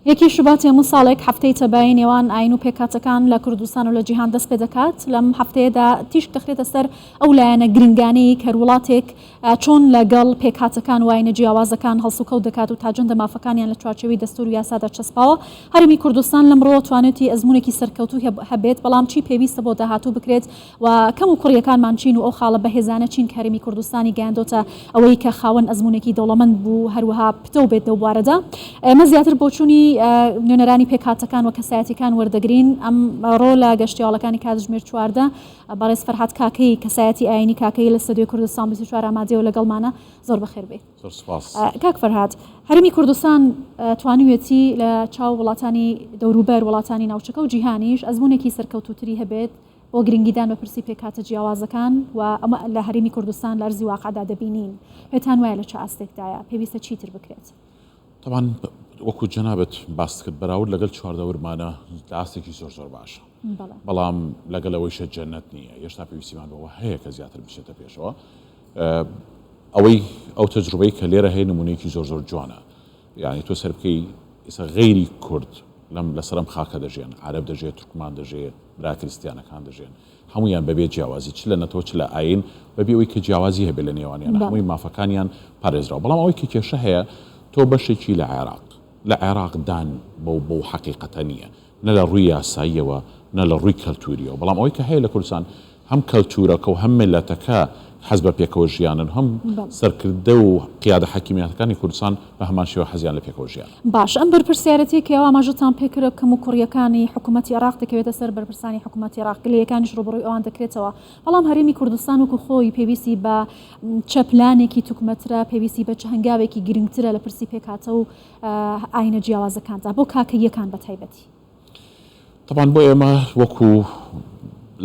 یەکی شوباتی هەموو ساڵێک هەفتەی تەبایی نێوان ئاین و پێکهاتەکان لە کوردستان و لە جیهان دەست پێدەکات، لەم هەفتەیەدا تیشک دەخرێتە سەر ئەو لایەنە گرنگانەی کە وڵاتێک چۆن لەگەڵ پێکهاتەکان و ئاینە جیاوازەکان هەڵسوکەوت دەکات و تاجەندە مافەکانیان لە چوارچێوەی دەستور و یاسادا چەسپاوە. هەرێمی کوردستان لەمڕۆوە توانیوتی ئەزموونێکی سەرکەوتوو هەبێت، بەڵام چی پێویستە بۆ داهاتوو بکرێت و کەم و کوڕیەکانمان چین و ئەو خاڵە بەهێزانە چین کە هەرێمی کوردستانی گەیاندۆتە ئەوەی کە خاوەن ئەزموونێکی دەوڵەمەند بوو هەروەها پتەو بێت لەو بوارەدا. ئێمە زیاتر بۆچوونی نوێنەرانی پێکهاتەکان و کەسایەتیەکان وەردەگرین. ئەمڕۆ لە گەشتیاڵەکانی کاتژمێر 14 بەڕێز فەرهاد کاکەیی کەسایەتی ئایینی کاکەیی لە ستۆدیۆی کوردستان 24 ئامادەیە و لەگەڵمانە. زۆر بەخێر بێی. زۆر سوپاس. کاک فەرهاد، هەرێمی کوردستان توانیویەتی لە چاو وڵاتانی دەوروبەر، وڵاتانی ناوچەکە و جیهانیش ئەزموونێکی سەرکەوتووتری هەبێت بۆ گرنگیدان بە پرسی پێکهاتە جیاوازەکان و ئەمە لە هەرێمی کوردستان لە ئەرزی واقعدا دەبینین. پێتان وایە لە چ ئاستێکدایە؟ پێویستە چیتر بکرێت؟ تەبعەن وەکو جەنابت باست کرد بەراورد لەگەڵ چواردەورمانە لە ئاستێکی زۆر زۆر باشە. بەڵام لەگەڵ ئەوەیشە جەنەت نییە، هێشتا پێویستیمان بەوە هەیە کە زیاتر بچێتە پێشەوە. ئەوەی ئەو تەجروبەی کە لێرە هەیە نمونەیەکی زۆر زۆر جوانە. یانی تۆ سەر بکەی ئیسا غەیری کورد لەم لەسەر ئەم خاکە دەژێن، عەرەب دەژێ، تورکمان دەژێ، برا کریستیانەکان دەژێن، هەموویان بەبێ جیاوازی چ لە نەتەوە چ لە ئایین بەبێ ئەوەی کە جیاوازی هەبێ لە نێوانیان هەمووی مافەکانیان پارێزراوە. بەڵام ئەوەی کە کێشە هەیە تۆ بەشێکی لە عێراق لە عێراق دان بەو بەو حەقیقەتە نییە. نە لە ڕووی یاساییەوە نە لە ڕووی کەلتوورییەوە، بەڵام ئەوەی کە هەیە لە کوردستان هەم کەلتوورەکە و هەم میللەتەکە حەز بە پێکەوە ژیانن و هەم سەرکردە و قیادە حەکیمیاتەکانی کوردستان بە هەمان شێوە حەزیان لە پێکەوە ژیانە. باشە ئەم بەرپرسیارێتیەی کە ئێوە ئاماژەتان پێکرد کەموکوڕییەکانی حکوومەتی عێراق دەکەوێتە سەر بەرپرسانی حکوومەتی عێراق، گلەیەکانیش ڕووبەڕووی ئەوان دەکرێتەوە، بەڵام هەرێمی کوردستان وەکو خۆی پێویستی بە چ پلانێکی توکمەترە، پێویستی بە چ هەنگاوێکی گرنگترە لە پرسی پێکهاتە و ئاینە جیاوازەکاندا بۆ کاکەییەکان بە تایبەتی؟ تەبعەن بۆ ئێمە وەکو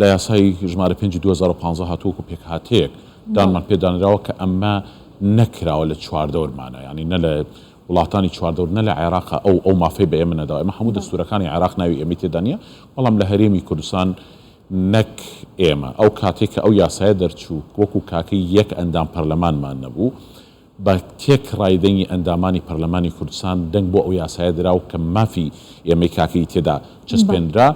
لە یاسای ژمارە پێنجی 2015 هاتووە وەکو پێکهاتەیەک دانمان پێ دانراوە کە ئەمە نەکراوە لە چواردەورمانە یانی نە لە وڵاتانی چواردەور نە لە عێراق ئەو ئەو مافەی بە ئێمە نەداوە ئێمە هەموو دەستورەکانی عێراق ناوی ئێمەی تێدا نییە بەڵام لە هەرێمی کوردستان نەک ئێمە ئەو کاتێک کە ئەو یاسایە دەرچوو وەکو کاکەی یەک ئەندام پەرلەمانمان نەبوو بە تێکڕای دەنگی ئەندامانی پەرلەمانی کوردستان دەنگ بۆ ئەو یاسایە درا و کە مافی ئێمەی کاکەیی تێدا چەسپێنرا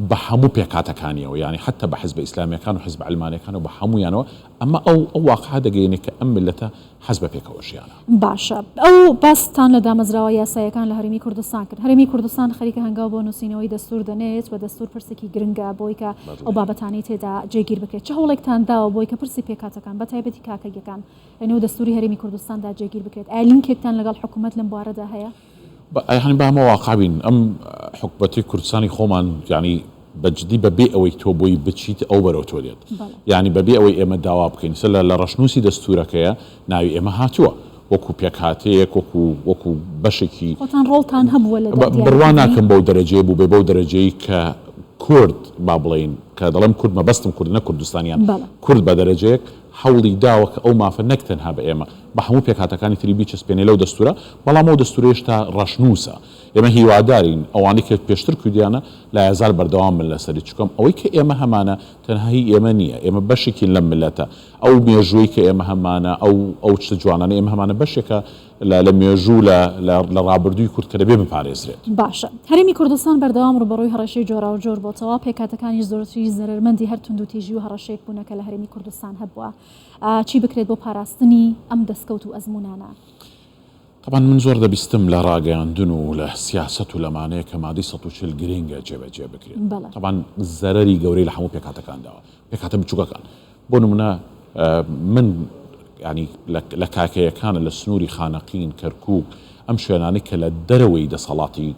بە هەموو پێکهاتەکانیەوە یانی حەتتا بە حزبە ئیسلامیەکان و حزبە عەلمانیەکان و بە هەموویانەوە ئەمە ئەو ئەو واقعە دەگەیەنێ کە ئەم میللەتە حەز بە پێکەوە ژیانە. باشە ئەو باستان لە دامەزراوە یاساییەکان لە هەرێمی کوردستان کرد هەرێمی کوردستان خەریکە هەنگاو بۆ نووسینەوەی دەستوور دەنێت و دەستوور پرسێکی گرنگە بۆی کە ئەو بابەتانەی تێدا جێگیر بکرێت چ هەوڵێکتان داوە بۆی کە پرسی پێکهاتەکان بە تایبەتی کاکەییەکان لەنێو دەستووری هەرێمی کوردستاندا جێگیر بکرێت، ئایا لینکێکتان لەگەڵ حکومەت لەم بوارەدا هەیە؟ یانی با ئەمە واقع بین ئەم حکومەتی کوردستانی خۆمان یانی بە جدی بە بێ ئەوەی تۆ بۆی بچیت ئەو بەرەو تۆ دێت یانی بە بێ ئەوەی ئێمە داوا بکەین سە لە ڕەشنووسی دەستوورەکەیە ناوی ئێمە هاتووە وەکو پێکهاتەیەک وەکو وەکو بەشێکی خۆتان ڕۆڵتان هەبووە لە بڕوا ناکەم بەو دەرەجەیە بووبێ بەو دەرەجەی کە کورد با بڵێین کە دەڵێم کورد مەبەستم کورد نە کوردستانیان کورد بە دەرەجەیەک هەوڵی داوە کە ئەو مافە نەک تەنها بە ئێمە، بە هەموو پێکهاتەکانی تری بیچەسپێنێ لەو دەستوورە، بەڵام ئەو دەستوورە هێشتا ڕەشنووسە. ئێمە هیوادارین ئەوانەی کە پێشتر کردوویانە لایەزال بەردەوام بن لەسەری، چونکە ئەوەی کە ئێمە هەمانە تەنها هی ئێمە نییە، ئێمە بەشێکین لەم میللەتە، ئەو مێژووەی کە ئێمە هەمانە، ئەو ئەو شتە جوانانەی ئێمە هەمانە بەشێکە لە لە مێژوو لە لە لە ڕابردووی کورد کە دەبێ بپارێزرێت. باشە. هەرێمی کوردستان بەردەوام ڕووبەڕووی هەڕەشەی جۆراوجۆر بۆتەوە، پێکهاتەکانیش زۆرتریش زەرەرمەندی هەر توندوتیژی و هەڕەشەیەک بوونە کە لە هەرێمی کوردستان هەبووە. چی بکرێت بۆ پاراستنی ئەم دەستکەوت و ئەزموونانە؟ تەبعەن من زۆر دەبیستم لە ڕاگەیاندن و لە سیاسەت و لەمانەیە کە مادەی 140 گرنگە جێبەجێ بکرێت. تەبعەن زەرەری گەورەی لە هەموو پێکهاتەکان داوە، پێکهاتە بچووکەکان. بۆ نمونە من یانی لە کاکەیەکانە لە سنووری خانەقین، کەرکووک، ئەم شوێنانەی کە لە دەرەوەی دەسەڵاتی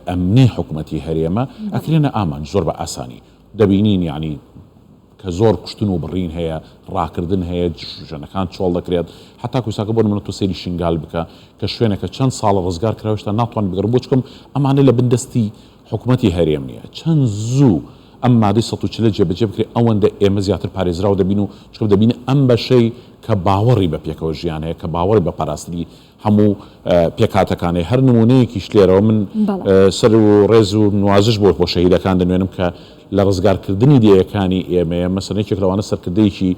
ئەمنی حکوومەتی هەرێمە ئەکرێنە ئامانج زۆر بە ئاسانی دەبینین یانی کە زۆر کوشتن و بڕین هەیە، ڕاکردن هەیە، ژنەکان چۆڵ دەکرێت هەتا کوساکە بۆ نمونە تۆ سەیری شنگال بکە کە شوێنێکە چەند ساڵە ڕزگار کراوە هێشتا ناتوانن بگەڕن بۆ چکم ئەمانە لە بن دەستی حکومەتی هەرێم نیە چەند زوو ئەم مادەی 140 جێبەجێ بکرێت ئەوەندە ئێمە زیاتر پارێزراو دەبین و چونکە دەبینین ئەم بەشەی کە باوەڕی بە پێکەوە ژیان هەیە کە باوەڕی بە پاراستنی. هەموو پێکهاتەکانەی هەر نمونەیەکیش لێرەوە من سەر و ڕێز و نوازش بۆ بۆ شەهیدەکان دەنوێنم کە لە ڕزگارکردنی دێیەکانی ئێمەیە مەسەن یەکێک لەوانە سەرکردەیەکی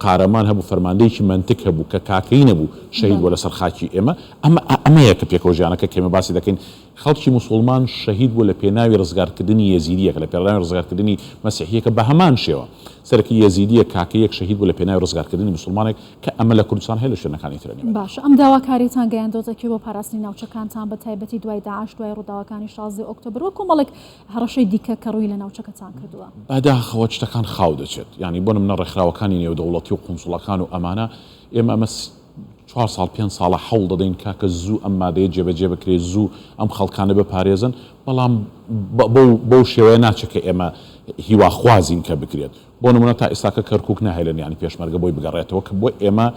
قارەمان هەبوو فەرماندەیەکی مەنتک هەبوو کە کاکەیی نەبوو شەهید بووە لەسەر خاکی ئێمە ئەمە ئەمەیە کە پێکەوە ژیانەکە کە ئێمە باسی دەکەین خەڵکی موسوڵمان شەهید بووە لە پێناوی ڕزگارکردنی یەزیدییەکە، لە پێناوی ڕزگارکردنی مەسیحییەکە، بە هەمان شێوە سەرەکی یەزیدییەک، کاکەییەک شەهید بووە لە پێناوی ڕزگارکردنی موسوڵمانێک، کە ئەمە لە کوردستان هەیە لە شوێنەکانی ترە نییە. باشە ئەم داواکاریەتان گەیاندۆتە کوێ بۆ پاراستنی ناوچەکانتان بە تایبەتی دوای داعش، دوای ڕووداوەکانی 16 ئۆکتۆبەر و کۆمەڵێک هەڕەشەی دیکە کە ڕووی لە ناوچەکەتان کردووە؟ بەداخەوە شتەکان خاو دەچێت، یانی بۆ نمونە ڕێکخراوەکانی نێودەوڵەتی و قونسوڵەکان و ئەمانە، ئێمە ئەمە چوار ساڵ پێنج ساڵە حەوڵ دەدەین کاکە زوو ئەم مادەیە جێبەجێ بکرێت زوو ئەم خەڵکانە بپارێزن بەڵام بەو شێوەیە ناچێت کە ئێمە هیواخوازین کە بکرێت بۆ نمونە تا ئێستاکە کەرکک ناهێلن یانی پێشمەرگە بۆی بگەڕێتەوە کە بۆ ئێمە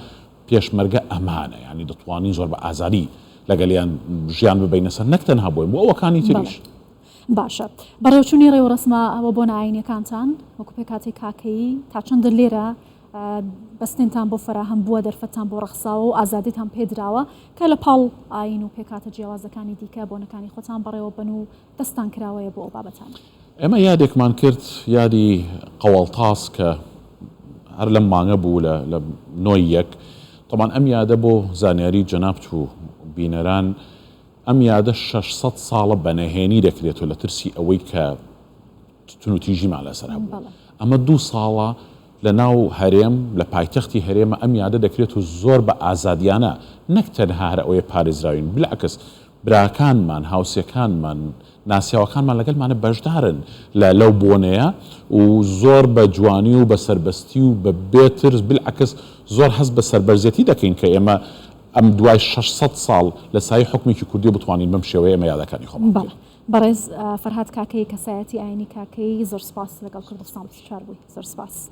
پێشمەرگە ئەمانە یانی دەتوانین زۆر بە ئازادی لەگەلیان ژیان ببینە سەر نەک تەنها بۆی بۆ ئەوەکانی تریش. باشە بەڕێوچوونی ڕێوڕەسمە ئەوە بۆنە ئاینیەکانتان وەکو پێکهاتەی کاکەیی تا چەندە لێرە بەستێنتان بۆ فەراهەم بووە، دەرفەتتان بۆ ڕەخساوە و ئازادیتان پێدراوە کە لە پاڵ ئایین و پێکهاتە جیاوازەکانی دیکە بۆنەکانی خۆتان بەڕێوەببەن و دەستتان کراوەیە بۆ ئەو بابەتانە. ئێمە یادێکمان کرد، یادی قەواڵتاس کە هەر لەم مانگە بوو لە لە نۆی یەک، تەبعەن ئەم یادە بۆ زانیاری جەنابت و بینەران ئەم یادە 600 ساڵە بە نەهێنی دەکرێت و لە ترسی ئەوەی کە تونوتیژیمان لەسەر هەبوو. ئەمە دوو ساڵە لە ناو هەرێم، لە پایتەختی هەرێمە ئەم یادە دەکرێت و زۆر بە ئازادیانە، نەک تەنها هەر ئەوەیە پارێزراوین، بالعکس براکانمان، هاوسێکانمان، ناسیاوەکانمان لەگەلمانە بەشدارن لە لەو بۆنەیە و زۆر بە جوانی و بە سەربەستی و بە بێ ترس، بالعکس زۆر هەست بە سەربەرزێتی دەکەین کە ئێمە ئەم دوای 600 ساڵ لە سایەی حوکمێکی کوردیەوە بتوانین بەم شێوەیە ئێمە یادەکانی خۆمان بکەین. بەڕێز فەرهاد کاکەیی کەسایەتی ئاینی کاکەیی زۆر سپاس لەگەڵ کوردستان 24 بووی زۆر سپاس.